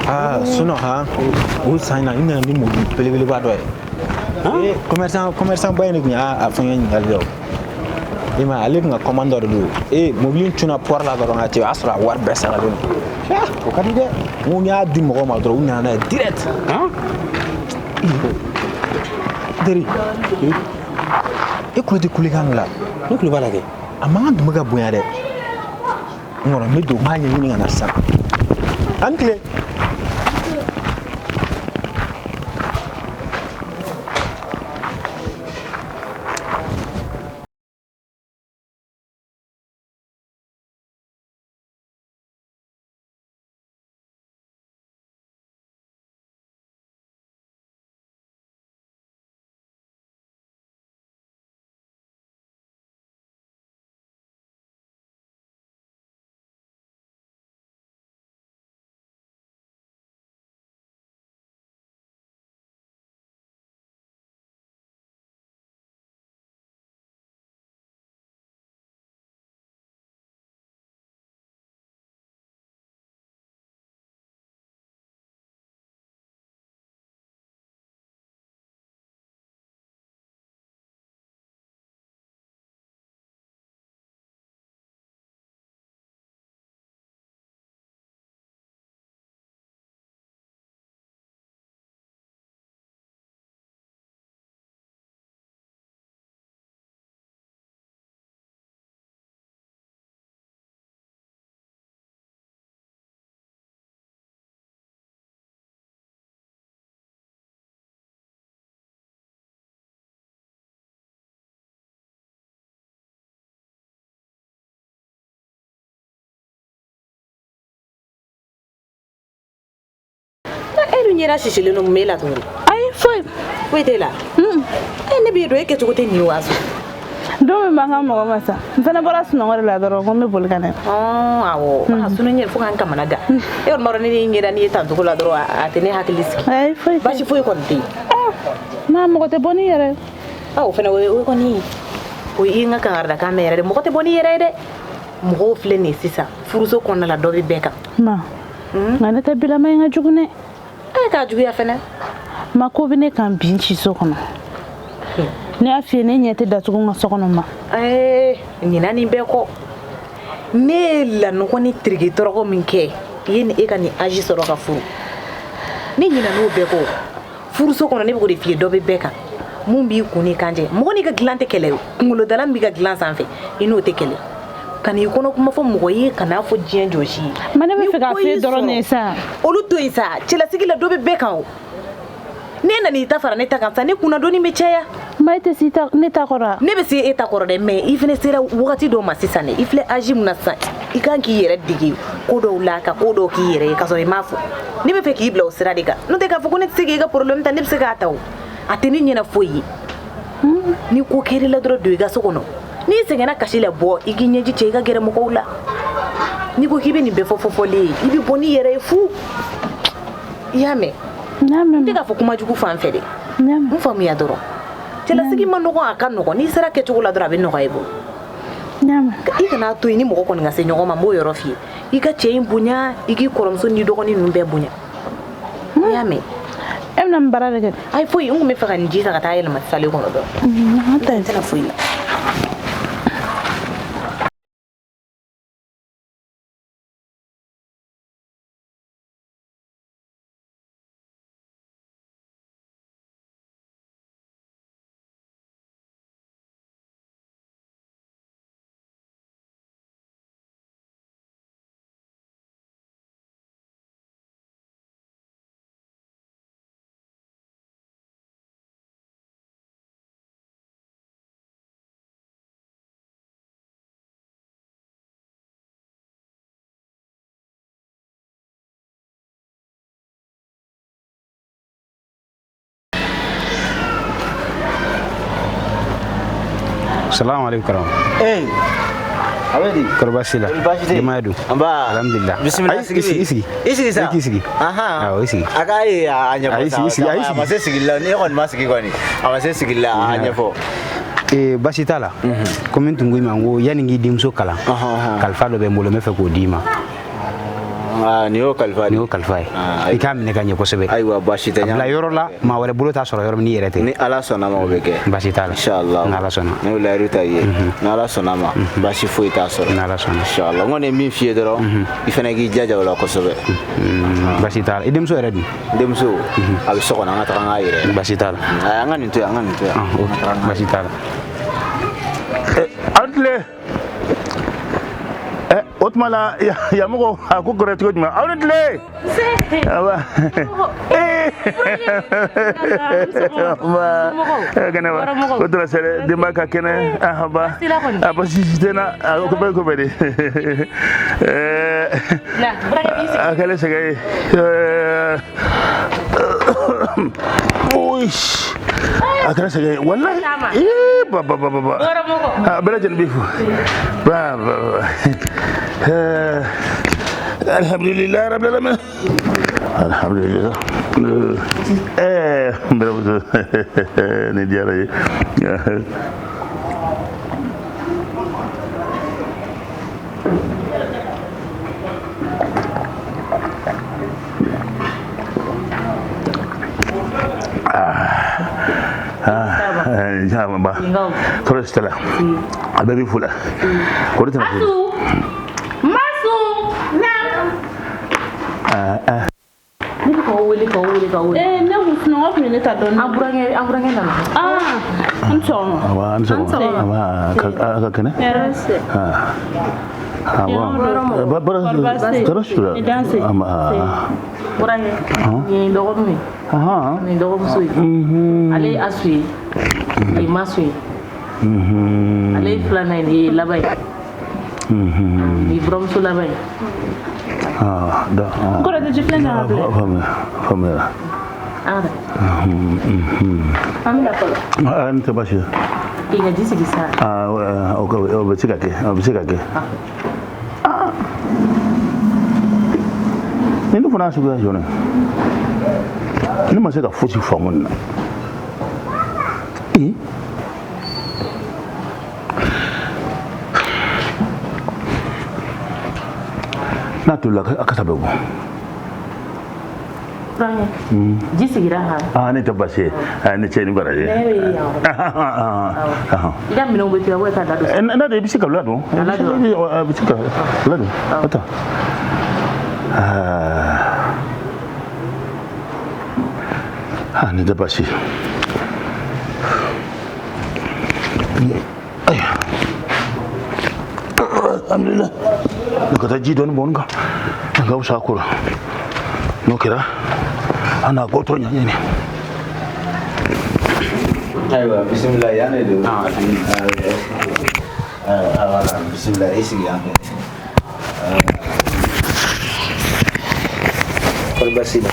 Ah, sinon han, o san in na n nana ni mobili belebeleba dɔ ye. Eh, commerçant ba in de tun y'a fɛngɛ ɲininkali kɛ o. I m'a ye, ale tun ka commande dɔ de don. Eh, mobili in cunna port la dɔrɔn ka cɛ, o y'a sɔrɔ a wari bɛɛ saralen don. Ah, o ka di dɛ. N ko n y'a di mɔgɔw ma dɔrɔn, u nana n'a ye direct. Teri, e kulo tɛ kulekan la? Ne kulo b'a la kɛ. A mankan tun bɛ ka bonya dɛ. N kɔrɔ, n bɛ don, n b'a ɲɛɲini ka na sisan. A ni tile. E dun ɲɛda sisilen don, mun b'e la tuguni? Ayi, foyi. Foyi t'e la? E ne b'i dɔn, e kɛcogo tɛ nin ye waso. Don min b'an ka mɔgɔ ma sa, n fana bɔra sunɔgɔ de la dɔrɔn ko n bɛ boli ka na. Awɔ, a sunɔ ɲɛ fo k'an kamana gan. E kɔni b'a dɔn ne ni ɲɛda n'i ye tancogo la dɔrɔn, a tɛ ne hakili sigi. Ayi, foyi tɛ. Baasi foyi kɔni tɛ yen. Ma, mɔgɔ tɛ bɔ n'i yɛrɛ ye. O fana o kɔni o ye n ka kankaridakan mɛn yɛrɛ dɛ. Mɔgɔ tɛ bɔ n'i yɛrɛ ye dɛ. Mɔgɔw filɛ nin ye sisan, furuso kɔnɔna la dɔ bɛ bɛɛ kan. Ma, nka ne tɛ bilama in ka jugu dɛ. E k'a juguya fɛnɛ. Ma, ko bɛ ne kan bi n si so kɔnɔ. Ne y'a f'i ye, ne ɲɛ tɛ datugu n ka so kɔnɔ ma. Ee, ɲinan nin bɛɛ kɔ, ne ye lanɔgɔ ni tiriki tɔrɔkɔ min kɛ i ye ni e ka nin âge sɔrɔ ka furu, ne ɲinɛ n'o bɛɛ kɔ. Furuso kɔnɔ, ne bɛ k'o de f'i ye, dɔ bɛ bɛɛ kan. Mun b'i kun n'i kan cɛ, mɔgɔ n'i ka dilan tɛ kɛlɛ ye. Kunkolodala min b'i ka dilan sanfɛ, i n'o tɛ kɛlɛ. Ka n'i kɔnɔ kuma fɔ mɔgɔ ye, kan'a fɔ diɲɛ jɔsi ye. Ma, ne bɛ fɛ k'a f'i ye dɔrɔn de ye sa. Olu to yen sa, cɛlasigi la dɔ bɛ bɛɛ kan o. Ne nana i ta fara ne ta kan sa, ne kunna dɔɔni bɛ caya. Ma, e tɛ se ne ta kɔrɔ. Ne bɛ se e ta kɔrɔ dɛ, mais i fana sera wagati dɔ ma sisan dɛ. I filɛ âge mun na sisan, i kan k'i yɛrɛ dege ko dɔw la, ka ko dɔw k'i yɛrɛ ye k'a sɔrɔ i m'a fɔ. Ne bɛ fɛ k'i bila o sira de kan. N'o tɛ k'a fɔ ko ne tɛ se k'i ka problème ta, ne bɛ se k'a ta o. A tɛ ne ɲɛna foyi ye. Ni ko kɛr'i la dɔrɔn, don i ka so kɔnɔ. N'i sɛgɛnna kasi la, bɔ i k'i ɲɛji cɛ, i ka gɛrɛ mɔgɔw la. N'i ko k'i bɛ nin bɛɛ fɔ fɔfɔlen ye, i bɛ bɔ n'i yɛrɛ ye fu. I y'a mɛn? N tɛ k'a fɔ kuma jugu fan fɛ dɛ. N faamuya dɔrɔn. Cɛlasigi ma nɔgɔn, a ka nɔgɔn. N'i sera kɛcogo la dɔrɔn, a bɛ nɔgɔya i bolo. I kana to yen ni mɔgɔ kɔni ka se ɲɔgɔn ma, n b'o yɔrɔ f'i ye. I ka cɛ in bonya, i k'i kɔrɔmuso n'i dɔgɔnin ninnu bɛɛ bonya. I y'a mɛn? E bɛna mun baara de kɛ? Ayi, foyi. N tun bɛ fɛ ka nin ji ta ka taa yɛlɛma sale kɔnɔ dɔrɔn. An ta N tɛna foyi la. Salamu alaikum karamɔgɔ. Ee, a bɛ di? Kɔrɔ baasi la? Baasi tɛ yen. Denbaya dun? Nba. Alhamdulillah. Bisimila. Ayi, i sigi, i sigi. I sigi sa. I k'i sigi. Ahan. Awɔ, i sigi. A k'a ye a ɲɛfɔ Ayi, sa. sigi, sigi, ayi, A sigi. ma se sigili la, ne kɔni ma sigi kɔni. A ma se sigili la, a ɲɛfɔ. Ee, baasi t'a la. Komi n tun ko i ma, n ko yanni n k'i denmuso kalan, kalifa dɔ bɛ n bolo, n bɛ fɛ k'o d'i ma. Nin y'o kalifa nin y'o kalifa ye. I k'a minɛ ka ɲɛ kosɛbɛ. Ayiwa baasi tɛ. A bila yɔrɔ la maa wɛrɛ bolo t'a sɔrɔ yɔrɔ min n'i yɛrɛ tɛ. Ni Ala sɔnna ma o bɛ kɛ. Baasi t'a la. Inshallah. N'Ala sɔnna. Ne y'o layidu ta i ye. N'Ala sɔnna ma baasi foyi t'a sɔrɔ. N'Ala sɔnna. Inshallah. N kɔni ye min f'i ye dɔrɔn i fana k'i jaja o la kosɛbɛ. Baasi t'a la. I denmuso yɛrɛ dun? N denmuso a bɛ so kɔnɔ, an ka taga an k'a yɛrɛ. Baasi t'a la. An ka nin to yan, an ka nin to yan. Baasi t'a la. An tile. O tuma la yamɔgɔ a ko kɔrɔ cogo jumɛn aw ni tile. Aba. Kɛnɛ wa o tora sɛrɛ denba ka kɛnɛ ahaba a basi si tɛ na a ko bɛɛ ko bɛɛ de. A kɛlen sɛgɛn ye. A kɛra sɛgɛn ye walahi. Ba ba ba ba. A bɛɛ lajɛlen b'i fo. Ba ba ba. Alhamdulillah rabbil alamin. Alhamdulillah. N balimamuso nin diyara n ye. Ba tɔɔrɔ si tɛ la a bɛɛ b'i fo la kɔri tɛna fo. Masu na. Ne bɛ k'aw wele k'aw wele k'aw wele. Ne kun sunɔgɔ tun ye ne ta dɔɔnin. An burankɛ nana. An sɔgɔma. Awa an sɔgɔma. Awa a ka kɛnɛ. Hɛrɛ sɛ. Ah bon. Tɔɔrɔ si la. Burankɛ nin ye dɔgɔnin ye. Nin ye dɔgɔmuso ye. Ale ye Asu ye. Nin ye Masu ye. Ale ye filanan ye, nin ye laban ye. Nin ye buramuso laban ye. N kɔrɔ tɛ ji filɛ nin ye a bila. Faamuya. An bɛna fɔlɔ. Nin tɛ baasi ye. I ka ji sigi sa. O bɛ se ka kɛ, o bɛ se ka kɛ. Nin dun fana y'a suguya jumɛn ye? Ne ma se ka fosi faamu nin na. N'a tolila a kasa bɛ bɔ. Ji sigira han. Ne tɛ baasi ye. Ne cɛ ni baraji. Ne bɛ yan. I ka minɛnw bɛ to yan, walima ka da don. N'a i bɛ se ka ladon. I bɛ se ka ladon. Ata. Ne tɛ baasi ye. Ayiwa. Alhamdulillah. Ne ka taa ji dɔɔni bɔn n kan. N ka fisa a ko la. N'o kɛra an n'a ko tɔ ɲɛɲini. Ayiwa bisimila yan de don. Wala bisimila i sigi yan fɛ. Kɔri baasi la.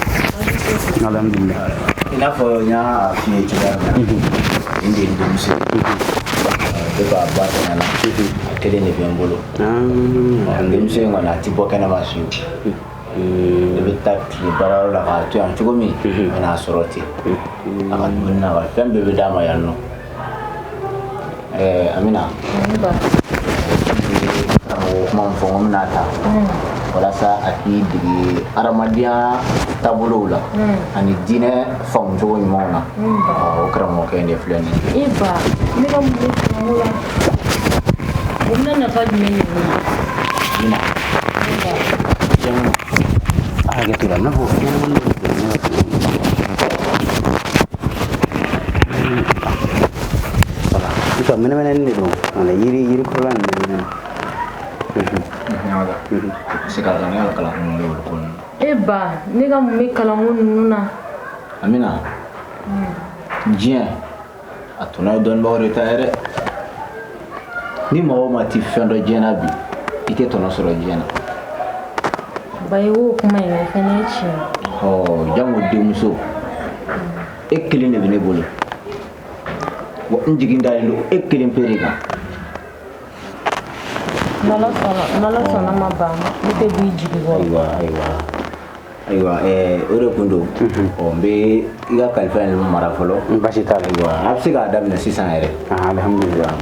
Alhamdulillah. I n'a fɔ n y'a f'i ye cogoya min na nin de ye n denmuso ye. Depuis a ba tɛmɛna a kelen de bɛ n bolo. Denmuso in kɔni a ti bɔ kɛnɛma fiyewu. Ne bɛ taa tile baarayɔrɔ la k'a to yan cogo min n bɛna a sɔrɔ ten. A ka dumuni n'a ka fɛn bɛɛ bɛ d'a ma yan nɔ. Amina. Karamɔgɔ kuma min fɔ n ko n bɛna ta. Walasa a k'i dege adamadenya taabolow la ani diinɛ faamucogo ɲumanw na. O karamɔgɔkɛ in de filɛ nin ye. E ba, ne ka mun bɛ karamɔgɔ la? O bɛna nafa jumɛn ɲɛ ne ma? Amina. A hakɛ to la, n'a fɔ fɛn ɲɛnamani dɔ de don ne ka. Voilà, i ka mɛnɛmɛnɛni de don, wala yiri kɔrɔla ninnu de don. Se ka ne ka kalanko ninnu bɛ olu ko ninnu. E ba, ne ka mun bɛ kalanko ninnu na? Amina, diɲɛ a tɔnɔ ye dɔnnibagaw de ta ye dɛ. Ni maa o maa ti fɛn dɔn diɲɛ na bi, i tɛ tɔnɔ sɔrɔ diɲɛ na. Ba i k'o kuma in o fana ye tiɲɛ ye. Jango denmuso, e kelen de bɛ ne bolo. Wa n jigin dalen don e kelen pe de kan. N'Ala sɔnna ma ban, ne tɛ bɔ i jigi kɔrɔ. Ayiwa o de kun don. N bɛ i ka kalifa in mara fɔlɔ. Baasi t'a la. Ayiwa a bɛ se k'a daminɛ sisan yɛrɛ. Alhamdulillah.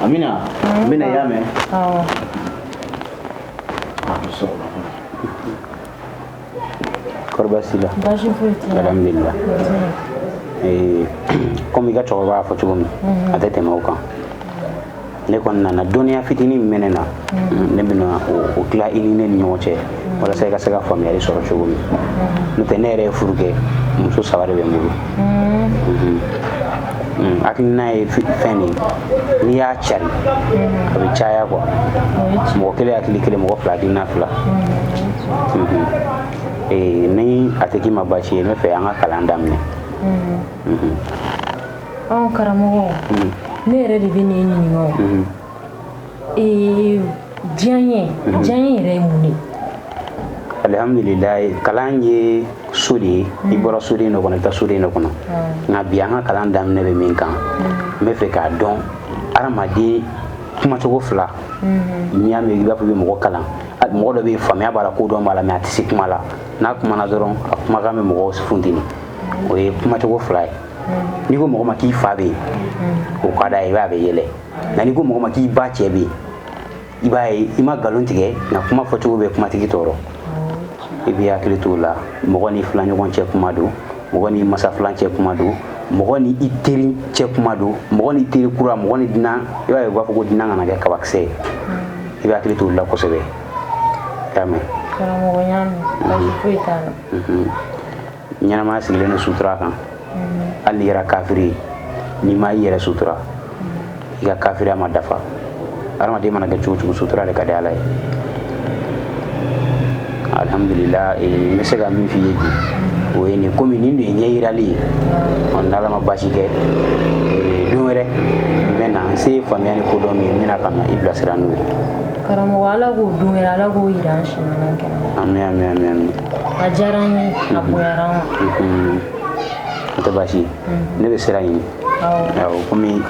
Amina, n bɛna i y'a mɛn? Awɔ. A bɛ sɔrɔ. Kɔri baasi t'i la? Baasi foyi t'i la. Alhamdulillah. Komi i ka cɛkɔrɔba y'a fɔ cogo min, a tɛ tɛmɛ o kan. Ne kɔni nana dɔnniya fitinin min bɛ ne na, ne bɛna o tila i ni ne ni ɲɔgɔn cɛ walasa i ka se ka faamuyali sɔrɔ cogo min. N'o tɛ ne yɛrɛ ye furu kɛ, muso 3 de bɛ n bolo. Hakilina ye fɛn de ye, n'i y'a cari a bɛ caya quoi. Mɔgɔ kelen hakili kelen, mɔgɔ fila hakilina fila. Ni a tɛ k'i ma baasi ye, n bɛ fɛ an ka kalan daminɛ. Anw karamɔgɔ, ne yɛrɛ de bɛ n'e ɲininka o. Diyaɲɛ yɛrɛ ye mun ye? Alhamdulilayi, kalan ye so de ye. I bɔra soden dɔ kɔnɔ, i bɛ taa soden dɔ kɔnɔ. Nka bi an ka kalan daminɛ bɛ min kan, n bɛ fɛ k'a dɔn hadamaden kumacogo fila. N'i y'a mɛn i b'a fɔ i bɛ mɔgɔ kalan, mɔgɔ dɔ bɛ yen faamuya b'a la, ko dɔn b'a la, mais a tɛ se kuma la. N'a kumana dɔrɔn a kumakan bɛ mɔgɔw funteni. O ye kumacogo fila ye. N'i ko mɔgɔ ma k'i fa bɛ yen, o ka d'a ye, i b'a ye a bɛ yɛlɛ. Nka n'i ko mɔgɔ ma k'i ba cɛ bɛ yen, i b'a ye i ma nkalon tigɛ, nka kuma fɔcogo bɛ kumatigi tɔɔrɔ. I b'i hakili t'o la. Mɔgɔ ni filaɲɔgɔn cɛ kuma don, mɔgɔ ni masa filan cɛ kuma don, mɔgɔ ni i teri cɛ kuma don, mɔgɔ ni teri kura, mɔgɔ ni dunan. I b'a ye u b'a fɔ ko dunan kana kɛ kabakisɛ ye. I bɛ hakili t'o la kosɛbɛ. I y'a mɛn? Karamɔgɔ, n y'a mɛn, baasi foyi t'a la. Ɲɛnamaya sigilen don sutura kan. Hali n'i kɛra kafiri ye, n'i ma i yɛrɛ sutura, i ka kafiriya ma dafa. Hadamaden mana kɛ cogo cogo, sutura de ka di Ala ye. Alhamdulillah, n bɛ se ka min f'i ye bi, o ye nin. Komi nin de ye ɲɛ yirali ye, n'Ala ma baasi kɛ, don wɛrɛ n bɛ na n se faamuya ni kodɔn min ye, n bɛna ka na i bilasira n'o ye. Karamɔgɔ, Ala k'o don wɛrɛ, Ala k'o yira an si na kɛnɛ. Ami ami ami ami. A diyara n ye, a bonyara n ma. O tɛ baasi ye, ne bɛ sira ɲini. Awɔ, komi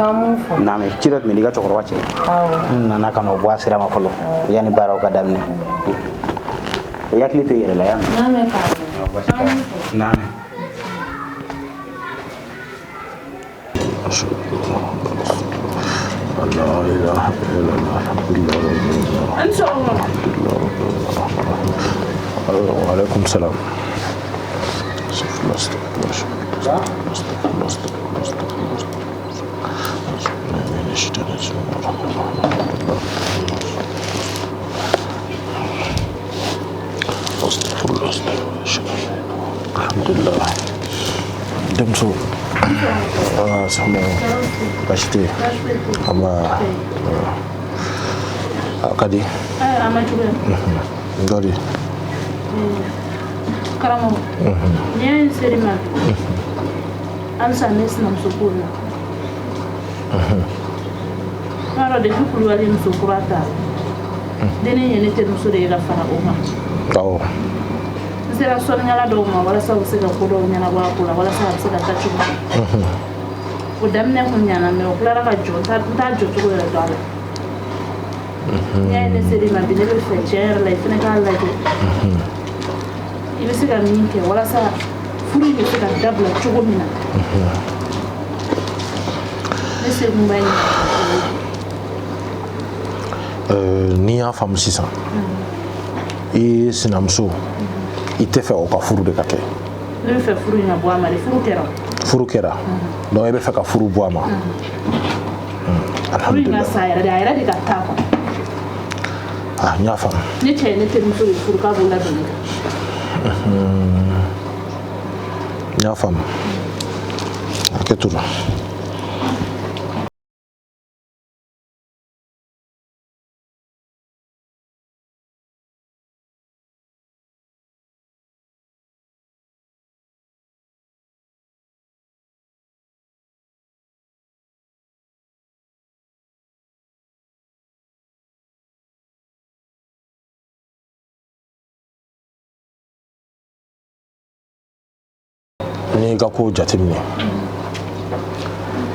n'a mɛ ci dɔ tun bɛ n'i ka cɛkɔrɔba cɛ. N nana ka na o bɔ a sira ma fɔlɔ yanni baaraw ka daminɛ. I hakili to i yɛrɛ la, y'a mɛn? N'a mɛn karamɔgɔ. N'a mɛn. Alaikum salam. Alhamdulillah. Denmuso. Sama baasi tɛ yen. An b'a a ka di. A ma juguya. Dɔ di. Karamɔgɔ, nin ye n ser'i ma bi, halisa ne sinamuso ko la. I b'a dɔn, depuis Kulubali ye muso kura ta, dennin ye ne terimuso de ye ka fara o kan. Awɔ. N sera sɔnnikɛla dɔw ma walasa u bɛ se ka ko dɔw ɲɛnabɔ a ko la, walasa a bɛ se ka taa cogo min. O daminɛ kun ɲana, mais o tilara ka jɔ, n t'a jɔcogo yɛrɛ dɔn a la. N'i y'a ye ne ser'i ma bi, ne bɛ fɛ tiɲɛ yɛrɛ la i fana k'a lajɛ. I bɛ se ka min kɛ walasa furu in bɛ se ka dabila cogo min na. Ne se kun b'a ye. N'i y'a faamu sisan, i sinamuso, i tɛ fɛ o ka furu de ka kɛ? Ne bɛ fɛ furu in ka bɔ a ma de, furu kɛra. Furu kɛra, donc e bɛ fɛ ka furu bɔ a ma. Furu in ka sa yɛrɛ de, a yɛrɛ de ka taa quoi. Ah, n y'a faamu. Ne cɛ ye ne terimuso de furu k'a b'o ladon ne kan. N y'a faamu. Hakɛ to. N'i ka ko jateminɛ,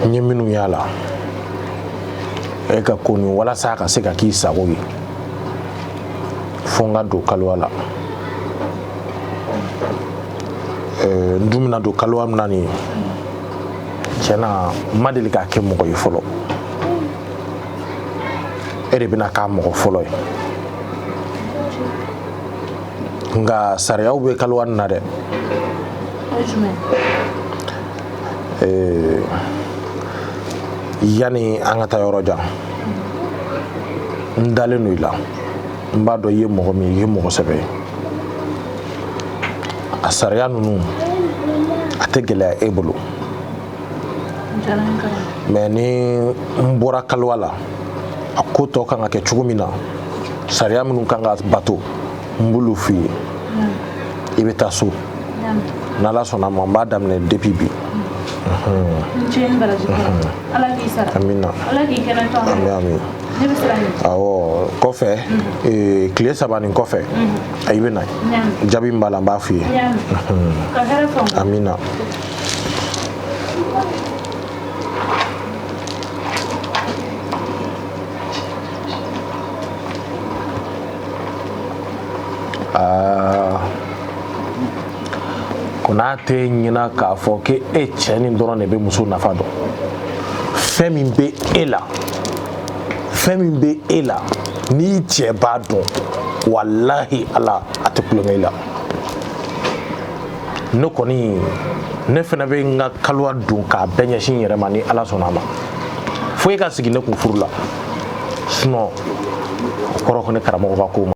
n ye minnu y'a la, e ka ko nin walasa a ka se ka k'i sago ye, fo n ka don kaliwa la. N dun bɛna don kaliwa min na nin ye, tiɲɛ na n ma deli k'a kɛ mɔgɔ ye fɔlɔ. E de bɛna k'a mɔgɔ fɔlɔ ye. Nka sariyaw bɛ kaliwa nin na dɛ. O ye jumɛn ye? Yanni an ka taa yɔrɔ jan, n dalen don i la, n b'a dɔn i ye mɔgɔ min ye, i ye mɔgɔ sɛbɛ ye. A sariya ninnu a tɛ gɛlɛya e bolo. Mais ni n bɔra kaliwa la, a ko tɔ kan ka kɛ cogo min na, sariya minnu kan ka bato, n b'olu f'i ye. I bɛ taa so, n'Ala sɔnna a ma, n b'a daminɛ depuis bi. Amina. Ami ami. Awɔ, kɔfɛ tile 3 nin kɔfɛ, i bɛ na, jaabi min b'a la n b'a f'i ye. Amina. Ko n'a tɛ ɲina k'a fɔ k'e cɛ nin dɔrɔn de bɛ muso nafa dɔn. Fɛn min bɛ e la, fɛn min bɛ e la, n'i cɛ b'a dɔn, walahi Ala, a tɛ kulonkɛ i la. Ne kɔni, ne fana bɛ n ka kaliwa don k'a bɛɛ ɲɛsin n yɛrɛ ma ni Ala sɔnna a ma. Fo e ka sigi ne kun furu la, sinon o kɔrɔ ko ne karamɔgɔ ka ko ma.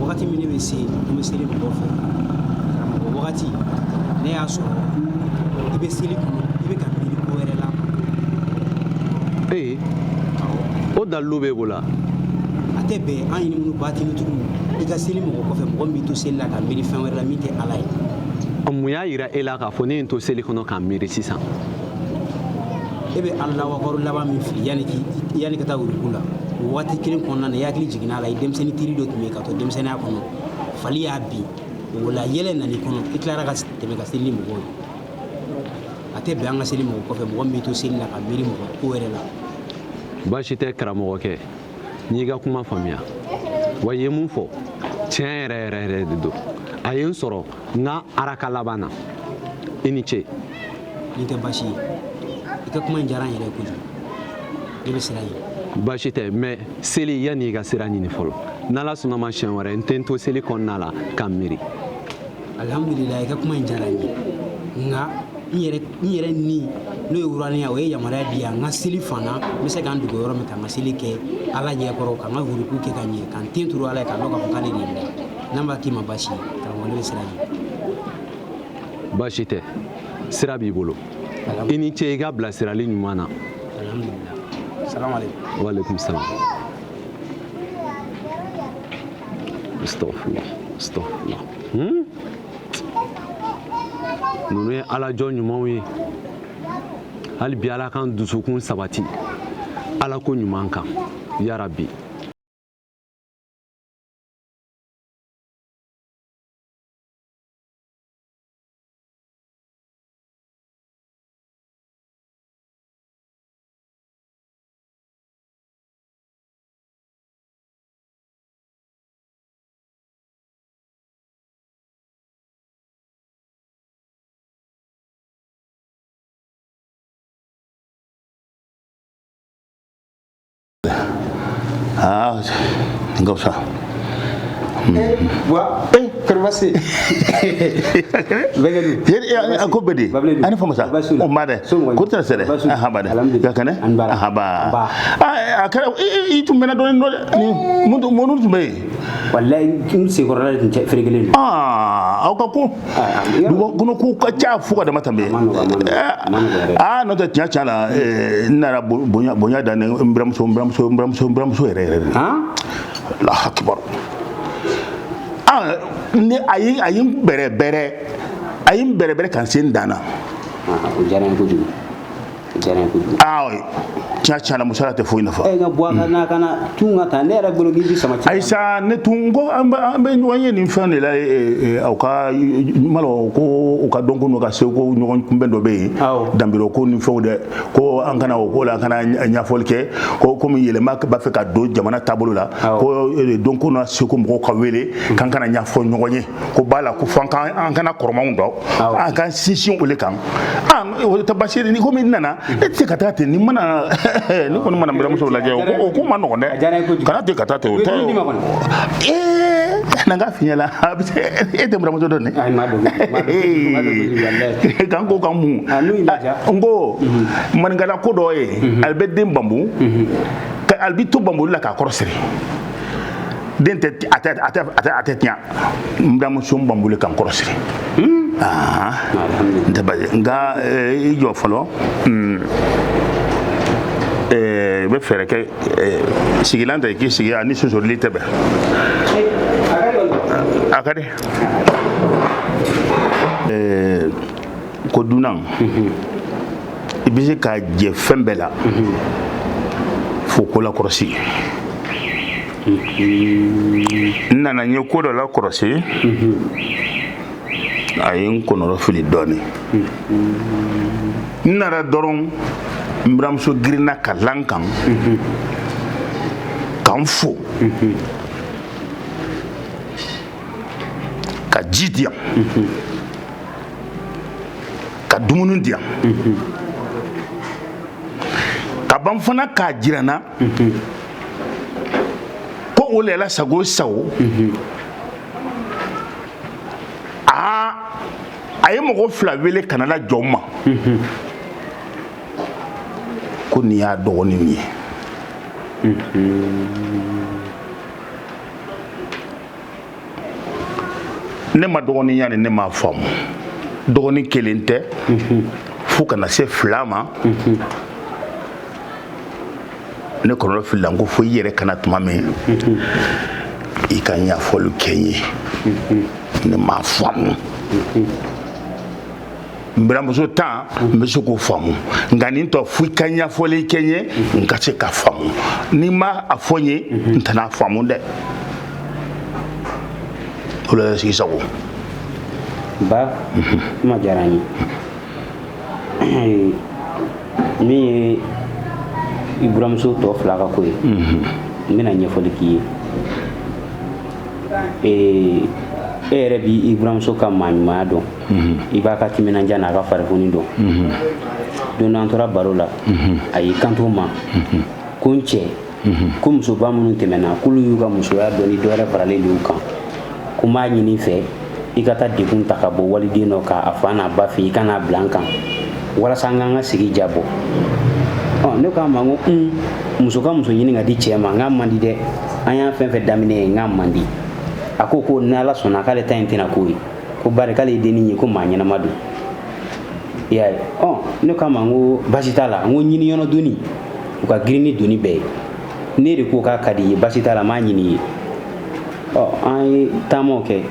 Wagati min ne bɛ se, n bɛ seli mɔgɔw fɛ, karamɔgɔ, wagati ne y'a sɔrɔ i bɛ seli kɔnɔ, i bɛ ka miiri ko wɛrɛ la. Ee, o dalilu b'e bolo? A tɛ bɛn an ɲini minnu batinitigiw, i ka seli mɔgɔ kɔfɛ, mɔgɔ min b'i to seli la ka miiri fɛn wɛrɛ la min tɛ Ala ye. Mun y'a yira e la k'a fɔ ne ye n to seli kɔnɔ k'a miiri sisan? E bɛ Alawakaru laban min fili yanni ka taa wuruku la, o waati kelen kɔnɔna na, i hakili jiginna a la, i denmisɛnnin teri dɔ tun bɛ yen ka to denmisɛnninya kɔnɔ, fali y'a bin, o la yɛlɛ nan'i kɔnɔ, i tilara ka tɛmɛ ka seli ni mɔgɔw ye. A tɛ bɛn an ka seli mɔgɔ kɔfɛ, mɔgɔ min b'i to seli la ka miiri mɔgɔ ko wɛrɛ la. Baasi tɛ karamɔgɔkɛ, n y'i ka kuma faamuya. Wa i ye mun fɔ, tiɲɛ yɛrɛ yɛrɛ yɛrɛ de don. A ye n sɔrɔ n ka araka laban na. I ni ce. Nin tɛ baasi ye, i ka kuma in diyara n yɛrɛ ye kojugu, ne bɛ sira ɲini. Baasi tɛ, mais seli yanni i ka sira ɲini fɔlɔ, n'Ala sɔnna ma, siɲɛ wɛrɛ n tɛ n to seli kɔnɔna la ka n miiri. Alihamudulila, i ka kuma in diyara n ye, nka n yɛrɛ ni n'o ye wuraniya, o ye yamaruya di yan, n ka seli fana n bɛ se ka n dogo yɔrɔ min ka n ka seli kɛ Ala ɲɛkɔrɔ, ka n ka wuruku kɛ ka ɲɛ, ka n ten turu Ala ye, k'a dɔn k'a fɔ k'ale de ye n da. N'a ma k'i ma baasi ye, karamɔgɔ, ne bɛ sira ɲini. Baasi tɛ, sira b'i bolo. I ni ce i ka bilasirali ɲuman na. Alhamdulillah. Salam alaikum. Wa alaikum salam. Astaghfirullah, astaghfirullah. Ninnu ye Ala jɔ ɲumanw ye. Hali bi Ala k'an dusukun sabati Ala ko ɲuman kan, yarabi. Aa, nin ka fisa. Wa kɔri baasi? A ko bɛ di? Ani faamu sa. O ma dɛ, ko tɛ se dɛ. Aha, ba dɛ, ka kɛnɛ. Aha, ba, a kɛra i tun mɛnna dɔɔnin dɛ. Ni mun tun bɛ yen? Walayi, n senkɔrɔla de tun cɛ ferekelen don. Aa, aw ka ko dugu kɔnɔ ko ka ca fo ka dama tɛmɛ. Aa, n'o tɛ, tiɲɛ tiɲɛ la, n nana bonya bonya da ni n buramuso n buramuso n buramuso n buramuso yɛrɛ yɛrɛ de. Allahu akibaru! Aa, ni a ye n bɛrɛ bɛrɛ, a ye n bɛrɛ bɛrɛ ka n se n dan na. O diyara n ye kojugu, o diyara n ye kojugu. Aa, tiɲɛ tiɲɛ la, musala tɛ foyi nafa. E ka bɔ a ka na ka na tun ka taa ne yɛrɛ bolo k'i bi sama ci. Ayisa, ne tun ko an bɛ ɲɔgɔn ye nin fɛn de la. Aw ka malo ko u ka dɔnko n'u ka seko ɲɔgɔn kunbɛn dɔ bɛ yen, danbiro ko ni fɛnw dɛ, ko an kana o ko la, an kana ɲɛfɔli kɛ ko komi yɛlɛma b'a fɛ ka don jamana taabolo la, ko dɔnko n'a seko mɔgɔw ka wele k'an kana ɲɛfɔ ɲɔgɔn ye ko b'a la, ko fo an kana kɔrɔmanw dɔn, an ka sinsin o de kan. Ah, o tɛ baasi ye. Ni komi n nana, ne tɛ se ka taa ten. Ni mana ne kɔni mana n buramuso lajɛ, o ko ma nɔgɔn dɛ. Kana ten ka taa ten, o tɛ. Ee, na n ka fiɲɛ la, a bɛ se e tɛ n buramuso dɔn dɛ. K'an ko k'an mun n ko maninkala ko dɔ ye, ale bɛ den banbu ka ale bɛ to banbuli la k'a kɔrɔ siri, den tɛ a tɛ a tɛ a tɛ a tɛ tiɲɛ. N buramuso n banbuli k'an kɔrɔ siri. Aa, n tɛ basi nka i jɔ fɔlɔ. I bɛ fɛɛrɛ kɛ sigilan ta, i k'i sigi, ani sosolili tɛ bɛn. A ka di ko dunan, i bɛ se ka jɛ fɛn bɛɛ la fo ko lakɔlɔsi. N nana, n ye ko dɔ lakɔlɔsi, a ye n kɔnɔrɔ fili dɔɔnin. N nana dɔrɔn, n buramuso girinna ka lan kan ka n fo, ka ji di yan, ka dumuni di yan, ka ban fana k'a jira n na ko o le la sago sago. Aa, a ye mɔgɔ fila wele ka na la jɔ n ma ko nin y'a dɔgɔnin ye. Ne ma dɔgɔninya ni ne m'a faamu, dɔgɔnin kelen tɛ fo ka na se fila ma. Ne kɔnɔ filila, n ko fo i yɛrɛ kana tuma min i ka ɲɛfɔli kɛ n ye. Ne m'a faamu, n buramuso tan, n bɛ se k'o faamu, nka nin tɔ, fo i ka ɲɛfɔli kɛ n ye, n ka se ka faamu. N'i ma a fɔ n ye, n tɛna faamu dɛ. O la sigi sago. Ba, kuma diyara n ye. Min ye i buramuso tɔ fila ka ko ye, n bɛna ɲɛfɔli k'i ye. E yɛrɛ b'i buramuso ka maa ɲumanya dɔn, i b'a ka timinandiya n'a ka farifoni dɔn. Don dɔ an tora baro la, a y'i kanto n ma ko n cɛ, ko musoba minnu tɛmɛna, k'olu y'u ka musoya dɔn ni dɔ wɛrɛ faralen de y'u kan, ko n b'a ɲini fɛ i ka taa degun ta ka bɔ waliden dɔ k'a fa n'a ba fɛ, i ka n'a bila n kan walasa an k'an ka sigi jabɔ. Ɔ, ne k'a ma n ko un, muso ka muso ɲini ka di cɛ ma, n k'a man di dɛ. An y'a fɛn fɛn daminɛ ye, n k'a man di. A ko ko n'Ala sɔnna, k'ale ta in tɛna k'o ye, ko bari k'ale ye dennin ye, ko maa ɲɛnama don, i y'a ye. Ɔ, ne k'a ma n ko baasi t'a la, n ko ɲiniyɔrɔ doni u ka girin ni doni bɛɛ ye, ne de ko k'a ka di i ye, baasi t'a la, n b'a ɲini i ye. Ɔ, an ye taamaw kɛ,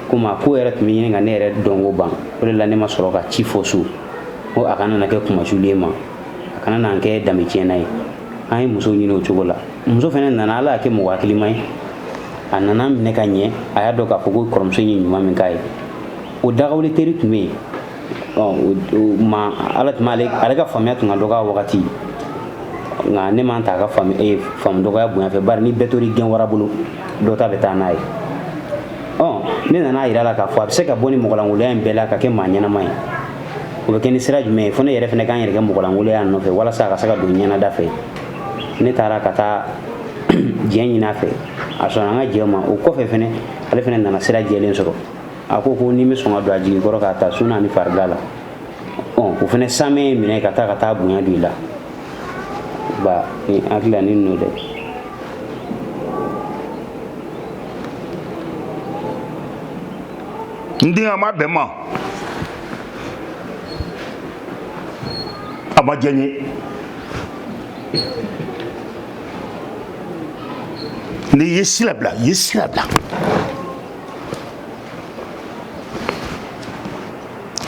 komi a ko yɛrɛ tun bɛ ɲini ka ne yɛrɛ dɔnko ban. O de la ne ma sɔrɔ ka ci fɔ so ko a kana na kɛ kumasuli ye ma, a kana na kɛ danbe tiɲɛna ye. An ye muso ɲini o cogo la. Muso fana nana, Ala y'a kɛ mɔgɔ hakilima ye, a nana minɛ ka ɲɛ. A y'a dɔn k'a fɔ ko kɔrɔmuso ye ɲuman min k'a ye, o dagawuli teri tun bɛ yen. Ɔ, ma Ala tun b'ale, ale ka faamuya tun ka dɔgɔ a wagati, nka ne m'an ta a ka faamu dɔgɔya bonya fɛ, bari ni bɛɛ tor'i gɛn wara bolo, dɔ ta bɛ taa n'a ye. Ɔ, ne nana yira la k'a fɔ a bɛ se ka bɔ ni mɔgɔlankolonya in bɛɛ la ka kɛ maa ɲɛnama ye. O bɛ kɛ ni sira jumɛn ye? Fo ne yɛrɛ fana k'an yɛrɛ kɛ mɔgɔlankolonya nɔfɛ walasa a ka se ka don ɲɛnada fɛ. Ne taara ka taa jɛn ɲini a fɛ, a sɔnna an ka jɛn ma. O kɔfɛ fɛnɛ, ale fɛnɛ nana sira jɛlen sɔrɔ. A ko ko ni n bɛ sɔn ka don a jigi kɔrɔ k'a ta sunna ni farida la, o fɛnɛ samɛ ye minɛ ka taa bonya don i la. Ba, ni hakili la ni n'o dɛ. N den, a ma bɛn ma, a ma diya n ye. N'i ye sira bila, i ye sira bila.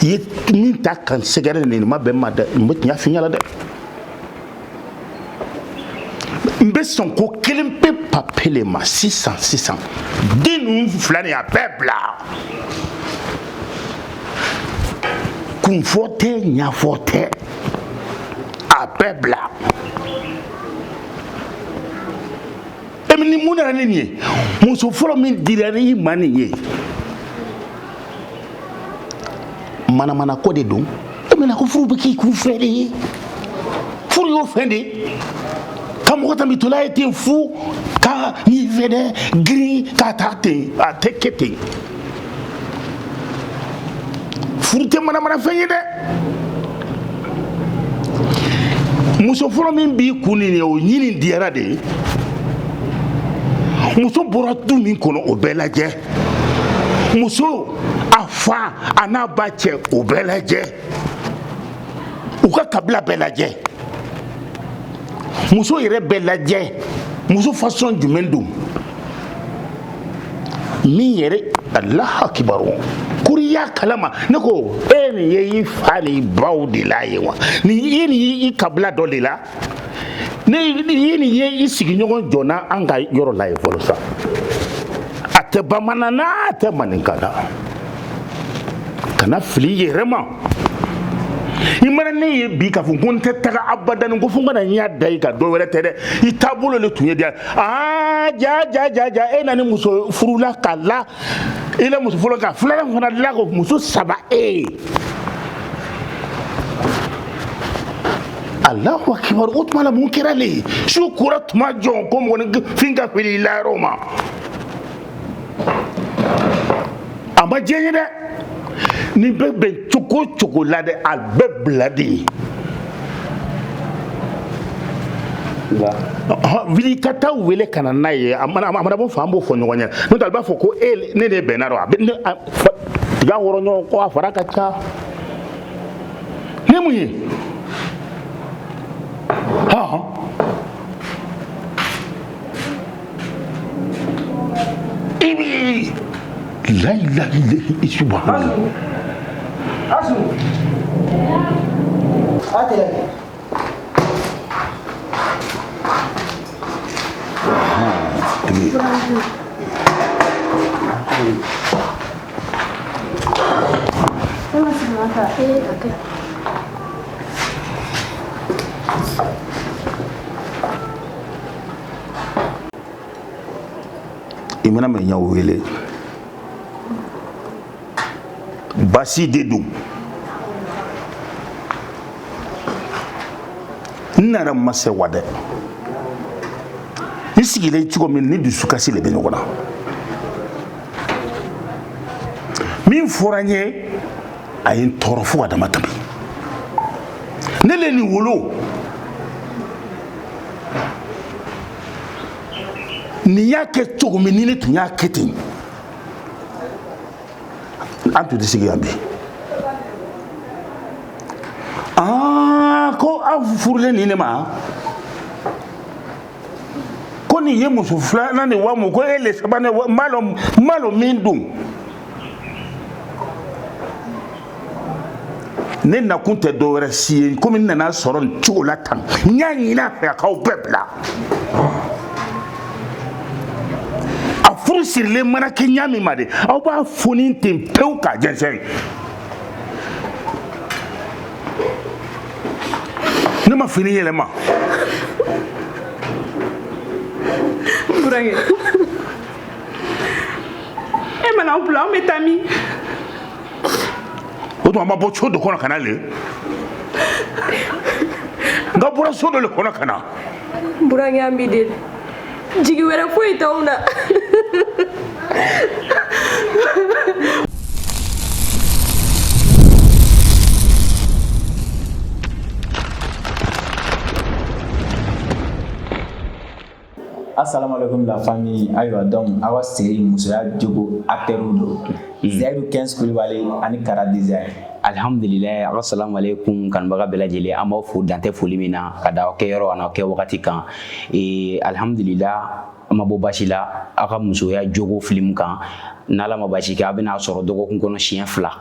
I ye min ta ka n sɛgɛrɛ nin ma bɛn ma dɛ. N bɛ tiɲɛ f'i ɲɛna dɛ, n bɛ sɔn ko kelen pe papele ma sisan sisan. Den ninnu fila nin, a bɛɛ bila. Kunfɔ tɛ, ɲɛfɔ tɛ, a bɛɛ bila. E ni mun nana ni nin ye? Muso fɔlɔ min dira i ma nin ye, manamana ko de don. E mɛna ko furu bɛ k'i kun fɛ de ye. Furu y'o fɛn de ye ka mɔgɔ tɛmɛtɔla ye ten fu ka n'i fɛ dɛ, girin k'a taa ten, a tɛ kɛ ten. Furu tɛ manamana fɛn ye dɛ. Muso fɔlɔ min b'i kun nin ye, o ɲini diyara de ye. Muso bɔra du min kɔnɔ, o bɛɛ lajɛ. Muso a fa a n'a ba cɛ, o bɛɛ lajɛ. U ka kabila bɛɛ lajɛ. Muso yɛrɛ bɛɛ lajɛ. Muso fasɔn jumɛn don min yɛrɛ? Alahu akibaru, kori y'a kalama. Ne ko e nin ye i fa ni baw de la ye wa? Nin ye nin ye i kabila dɔ de la. Ne ye nin ye i sigiɲɔgɔn jɔnna an ka yɔrɔ la ye fɔlɔ sa. A tɛ bamanan na, a tɛ maninka na. Kana fili i yɛrɛ ma. I mana ne ye bi k'a fɔ ko n tɛ taga abadani, ko fo n kana ɲɛ da i kan, dɔ wɛrɛ tɛ dɛ, i taabolo de tun ye diya. Aa, ja ja ja ja, e na ni muso furula ka la i la muso fɔlɔ ka filanan fana la ko muso saba. E Alahu akibaru, o tuma la mun kɛra le? Su kora tuma jɔn ko mɔgɔninfin ka fili i la yɔrɔ ma? A ma diya n ye dɛ. Nin bɛ bɛn cogo o cogo la dɛ, a bɛɛ bila de. Wuli ka taa wele ka na n'a ye. A mana bɔ fan, b'o fɔ ɲɔgɔn ɲɛ. N'o tɛ, a b'a fɔ ko e ne de bɛnna dɔn. A bɛ ne tiga wɔrɔ ɲɔgɔn kɔ, a fara ka ca. Ne mun ye hɔn? I bi la ilaha illa subhanallah. Asu. Atele. Tigi. I mana mɛn ɲaw wele, basi de don. N nana ma se wa dɛ. N sigilen cogo min ni dusukasi de bɛ ɲɔgɔn na. Min fɔra n ye, a ye n tɔɔrɔ fo ka dama tɛmɛ. Ne le nin wolo nin y'a kɛ cogo min, ni ne tun y'a kɛ ten, an tun tɛ sigi yan bi. Aa, ko aw furulen nin de ma, ko nin ye muso filanan de wa? Mun ko e le sabanan wa? N m'a lɔn min don. Ne nakun tɛ dɔwɛrɛ si ye. Komi n nana sɔrɔ nin cogo la tan, n y'a ɲini a fɛ a k'aw bɛɛ bila. A furu sirilen mana kɛ ɲa min ma de, aw b'a foni ten pewu k'a jɛnsɛn. Ne ma fini yɛlɛma. Burankɛ, e mana anw bila, anw bɛ taa min? O tuma, an ma bɔ so dɔ kɔnɔ ka na le? N ka bɔra so dɔ le kɔnɔ ka na. N burankɛ, an b'i deli, jigi wɛrɛ foyi t'anw na. Assalamu alaikum la famille. Ayiwa, donc aw ka série Musoya Jogo acteur don, Zayidu 15 Kulibali ani Kara Design. Alhamdulilayi, assalamu alaikum kanubaga bɛɛ lajɛlen. An b'aw fo dantɛ foli min na ka da aw kɛyɔrɔ ani aw kɛ wagati kan. Alhamdulillah, an ma bɔ basi la. Aw ka Musoya Jogo film kan, n'Ala ma basi kɛ, a bɛna sɔrɔ dɔgɔkun kɔnɔ siɲɛ 2,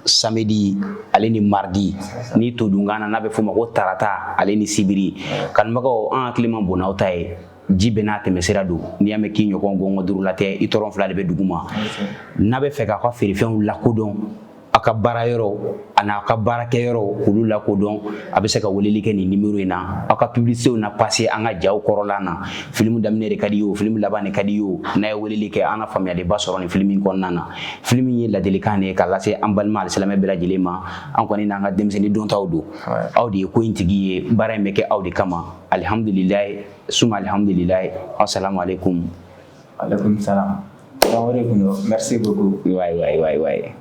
samedi ale ni mardi, ni todunkan na n'a bɛ f'o ma ko tarata ale ni sibiri. Kanubagaw, an hakili ma bon n'aw ta ye. Ji bɛɛ n'a tɛmɛsira don. N'i y'a mɛn k'i ɲɔgɔn gɔngɔn duuru la tɛ, i tɔrɔn fila de bɛ dugu ma. N'a bɛ fɛ k'aw ka feerefɛnw lakodɔn, aw ka baara yɔrɔ ani aw ka baarakɛyɔrɔ k'olu lakodɔn, a bɛ se ka weleli kɛ nin numéro in na. Aw ka publicitéw na passer an ka jaw kɔrɔla na. Film daminɛ de ka di ye o, film laban de ka di ye o, n'a ye weleli kɛ, an na faamuyaliba sɔrɔ nin film in kɔnɔna na. Film in ye ladilikan de ye k'a lase an balima alisilamɛ bɛɛ lajɛlen ma. An kɔni n'an ka denmisɛnnin dɔntaw don, aw de ye ko in tigi ye, baara in bɛ kɛ aw de kama. Alihamudulilayi, suma alihamudulilayi, assalamu alaikum. Alaikum salam. Donc o de kun don, merci beaucoup. Wayi wayi wayi wayi.